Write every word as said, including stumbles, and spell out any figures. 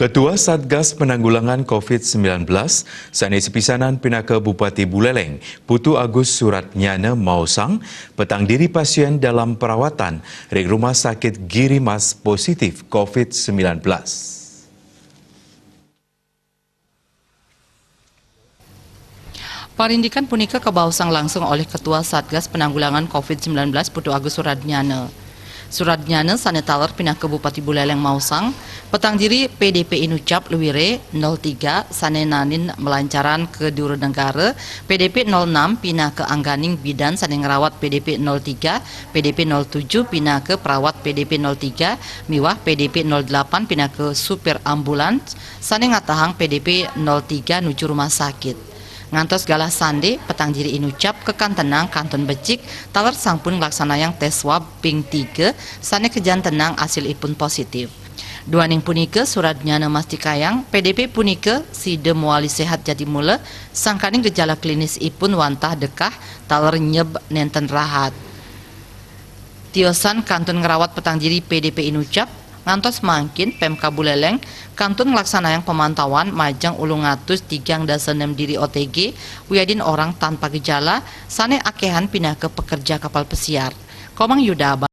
Ketua Satgas Penanggulangan covid sembilan belas, sane sepisanan pinaka Bupati Buleleng, Putu Agus Suratnyana maosang, petang diri pasien dalam perawatan ring Rumah Sakit Giri Mas positif covid sembilan belas. Parindikan punika kabaosang langsung olih Ketua Satgas Penanggulangan covid sembilan belas Putu Agus Suradnyana. Suradnyana sane taler pinaka Bupati Buleleng maosang, petang diri P D P Inucap Luire nol tiga sane nanin malancaran ka dura negara, P D P nol enam pinaka angganing bidan sane ngrawat P D P nol tiga, P D P nol tujuh pinaka perawat P D P nol tiga, miwah P D P nol delapan pinaka supir ambulans sane ngatehang P D P nol tiga nuju rumah sakit. Ngantos galah sande, petang diri Inucap kakantenang kantun becik taler sampun nglaksanayang tes swab ping tiga sane kajantenang asilipun positif. Duaning punika, Suradnyana mastikayang P D P punika sida mawali sehat jati mula, sangkaning gejala klinisipun wantah dekah taler nyeb nenten rahat. Tiosan kantun ngrawat petang diri P D P Inucap, ngantos mangkin Pemkab Buleleng kantun nglaksanayang pamantauan majeng ulung atus tigang dasa nem diri O T G wiadin orang tanpa gejala sane akehan pinaka pekerja kapal pesiar. Komang Yuda